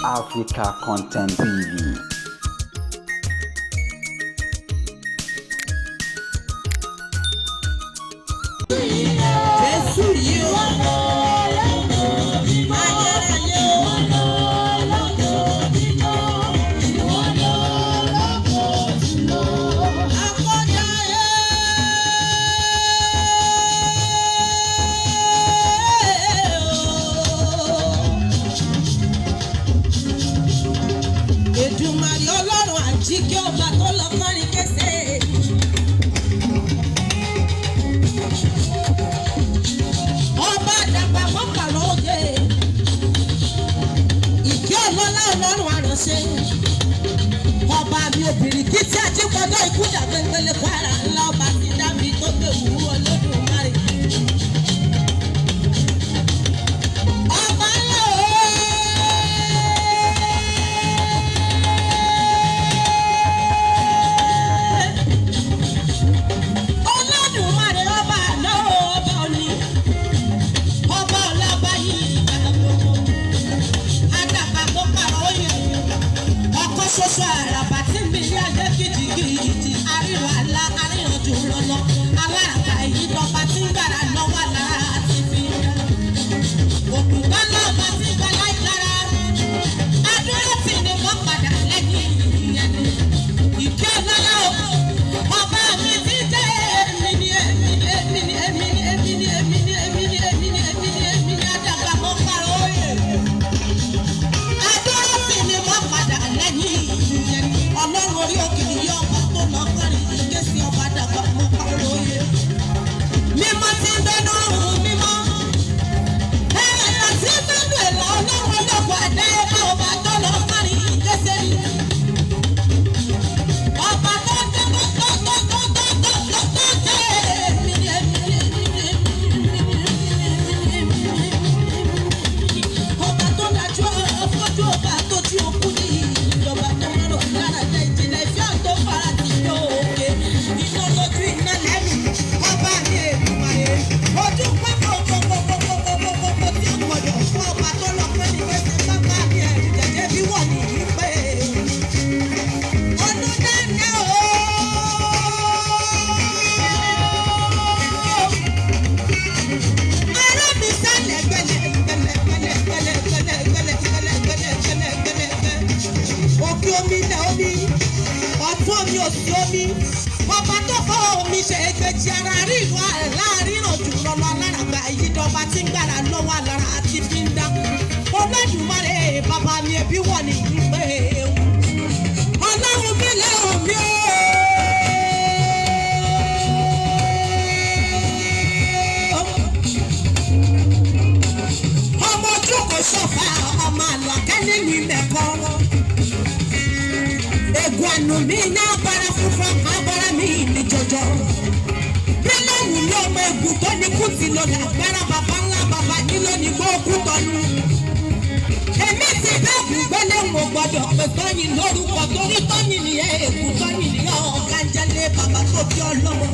Africa Content TV. Jésù yìí ó. Ayérayé ó. Akọ́dáyé. Èdùmàrè Ọlọ́run àjíkẹ́ ọba tó lọ kọrin kése. Ọba àdàgbà mọ́kànlá òye. Ìkẹ́ ọlọ́lá Ọlọ́run àránṣẹ́. Ọba mi obìnrin kí tí ajígbọdọ̀ ikú dàgbẹ́gbẹ́lẹ́ kwara ńlá ọba ti dá mi tó gbé wú Olódùmarè. Ọba ńlá ooo. Olódùmarè ọba àná ọba òní. Ọba ọlábàáyí ìgbà gbogbo. Àdàbà tó pàrọ̀ òye. Ọkọ ṣoṣo àràbà tí mi ní ayé kìjìkìjì. Àríran àlá àríran jù lọ́lọ́. Aláràkà èyí lọ́ba tí ń gbàrà lọ́wọ́ àlára àti fi. Òkùnkà lọ́ba tí ń gbà láì lára. Adúró tì ní mọ́ padà lẹ́yìn ìyẹn ni. Ìkẹ́ ọlọ́lá o. Ọba mi ti jẹ́ èmi ni èmi ni èmi ni èmi ni èmi ni èmi ni èmi ni èmi ni èmi ni èmi ni àdàgbà mọ́ pàrọ̀ òye. Adúró tì ní mọ́ padà lẹ́yìn ìyẹn ni. Ọlọ́run orí òkè yìí ọba tó lọ kọrin ìké sí ọba àdàgbà mọ́ pàrọ̀ òye. Mímọ́ ti ń bẹnu mímọ́. Ẹ̀rọ tí ń bẹnu ẹ̀là ọlọ́run ọlọ́gbọ̀n àdáyébá ọba tó lọ kọrin ìké sí ni. Ọba tó tó tó tó tó tó tó tó tó tó tẹ́ èmi ni èmi ni èmi ni èmi ni èmi ni èmi ni. Ọba tó dájú afọ́jú ọba tó tí ó kú ní ìjọba tó ń rọ̀ lára jẹ́ ìjìnlẹ̀ ìfẹ́ tó fara ti yọ òkè. Iná lójú iná lẹ́nu ọba mi Èdùmàrè. Ojú pápá kókókókókókókó tí ó gbọdọ̀ fún ọba tó lọ pé ní pẹ́sẹ́ pápá mi ẹ̀rù jẹ̀jẹ̀ bí wọ̀ ní ìpè. Ọdún dáná o. Ará mi sálẹ̀ gbẹlẹ̀ gbẹlẹ̀ gbẹlẹ̀ gbẹlẹ̀ gbẹlẹ̀ gbẹlẹ̀ gbẹlẹ̀ gbẹlẹ̀ gbẹlẹ̀ gbẹlẹ̀ gbẹ. Òkè omi ilẹ̀ omi, ọ̀tún omi òsì omi. Ọba tó fọ́ omi ṣe èkejì ara ríro láàrin ìrànjú lọ́lọ́ aláràgbà ìyídọ́ba tí ń gbàrà lọ́wọ́ alára àti fi ń dá. Olódùmarè bàbá mi ẹbí wọ̀ ní ìpè ewu. Ọlọ́run mi lẹ́hùn mi o. Ọmọ ojú kò ṣọ̀fà ọmọ àlàkẹ́ nínú ilẹ̀kọ́. Ègùn àná mi ní abara funfun abara mi ní jọjọ. Bílẹ̀wù ní ọmọ ègùn tó ní kú ti lọ làgbára bàbá ńlá bàbá nílò ní gbóògùn tọ́nu. Èmi ti bẹ́ẹ̀kù gbélé wọn gbọ́dọ̀ pé tọ́yìn lórúkọ torí tọ́yìn nìyẹn ègùn tọ́yìn nìyẹn ọ̀gá ń jẹ́lé bàbá tó bí ọlọ́mọ.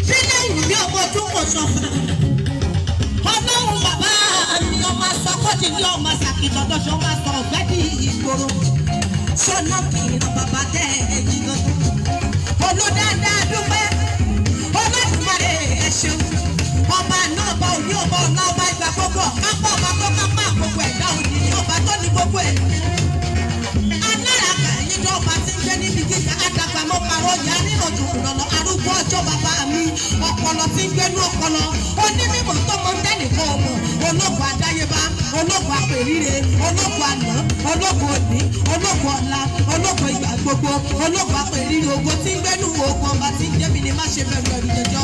Bílẹ̀wù ní ọmọ ojú kò ṣọ̀fà. Ọlọ́run bàbá mi ọmọ sọkọ́tì ní ọmọ sàkìtọ̀dọ̀ṣọ́ máa sọ ọ̀gbẹ́ ní ìgboro. Sọ́nà kìnnà bàbá tẹ́ ẹ jí gangan. Olódáadáa dúpẹ́, Olódùmarè ẹ ṣeun. Ọba náà ọba òní ọba ọ̀la ọba ìgbà gbogbo ọ̀kápá ọba tó kápá gbogbo ẹ̀dá òní ní ọba tó ní gbogbo ẹ̀. Aláràkà yìí ní ọba tí ń gbé níbi gíga àdàgbà mọ́ parọ́ ìyá rírọ̀jù lọ́lọ́ arúgbó ọjọ́ bàbá mi ọpọlọ tí ń gbénú ọpọlọ onímọ̀ tó mọ tẹ́nìkan ọmọ ológun àdáyébá ológun àpèrire ológun àná ológun òní ológun ọ̀la ológun ìgbà gbogbo ológun àpèrire ògo tí ń gbénú ogun ọba tí ń jẹ́mi ni má ṣe bẹ̀rù ẹ̀rù jẹjẹ.